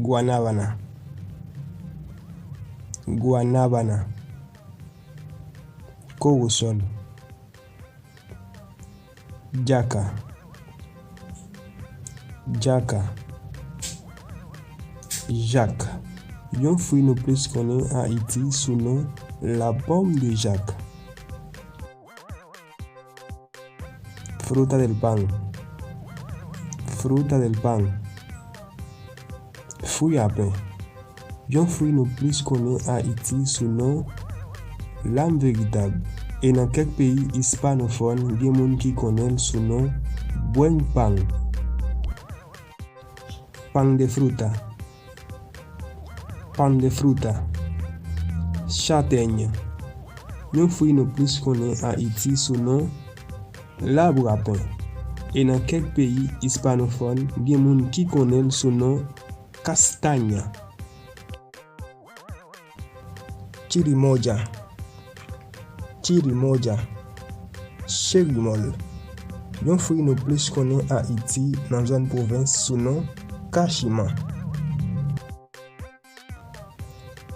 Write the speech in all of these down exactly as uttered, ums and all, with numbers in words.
Gwanabana. Gwanabana. Kowosòl. Djaka. Djaka. Jak. Yon fwi nou plis konnen Ayiti sou non la pomme de Jacques. Fruta del pan. Fruta del pan. Fwi a pen. Yon fwi nou plis konnen Ayiti sou non lam veritab, e nan kèk peyi ispanofòn gen moun ki konnen l sou non bweng pan. Pan de fruta. Pan de fruta. Chatèny. Yon fwi nou plis konnen Ayiti sou non labrapen, e nan kèk peyi ispanofòn gen moun ki konnen l sou non kastanya. Chirimoya. Chirimoya. Cherimòl. Yon fwi nou plis konnen Ayiti nan zòn pwovens sou non kachiman.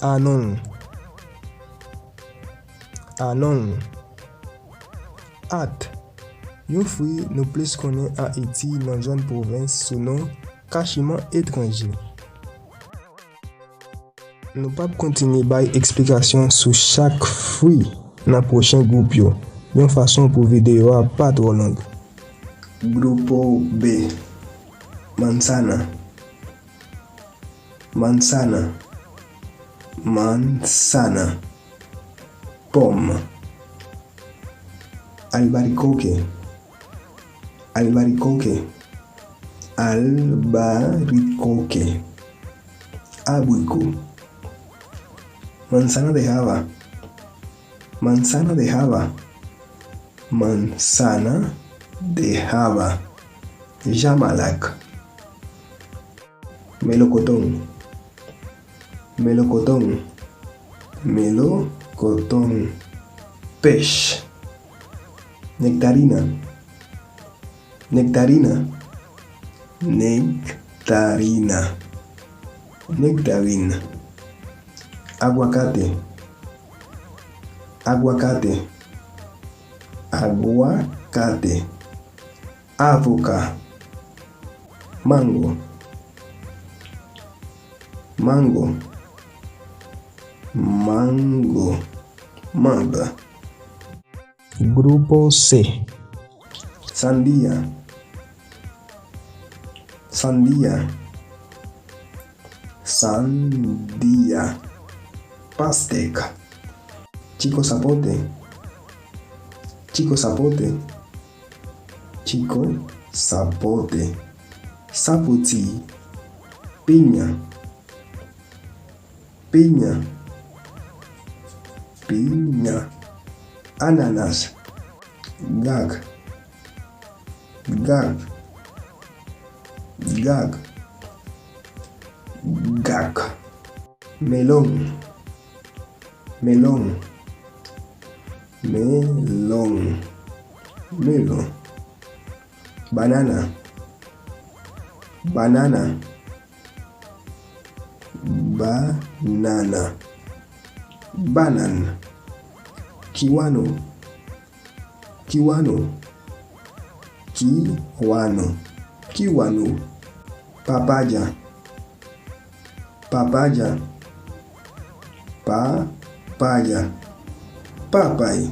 Anong. Anong. At. Yon fwi nou plis konnen Ayiti nan zòn pwovens sou non kachiman etranje. Nou p ap kontinye bay eksplikasyon sou chak fwi nan pwochen gwoup yo, yon fason pou videyo a pa twò long. Grupo B. Manzana. Manzana. Manzana. Pòm. Albaricoque. Albaricoque. Albaricoque. Abriko. Manzana de Java. Manzana de Java. Manzana de Java. Jamalak. Melocotón. Melocotón. Melocotón. Pèch. Nektarina. Nektarina. Nektarina. Nektarina. Aguacate. Aguacate. Aguacate. Avoka. Mango. Mango. Mango. Mang. Grupo C. Sandía. Sandía. Sandía. Pastèk. Chico zapote. Chico zapote. Chico zapote. Sapoti. Piña. Piña. Piña. Ananas. Gak. Gak. Gak. Gak. Melon. Melon. Melon. Melon. Banana. Banana. Banana. Banane. Kiwano. Kiwano. Kiwano. Kiwano. Papaya. Papaya. Papaya. Papay.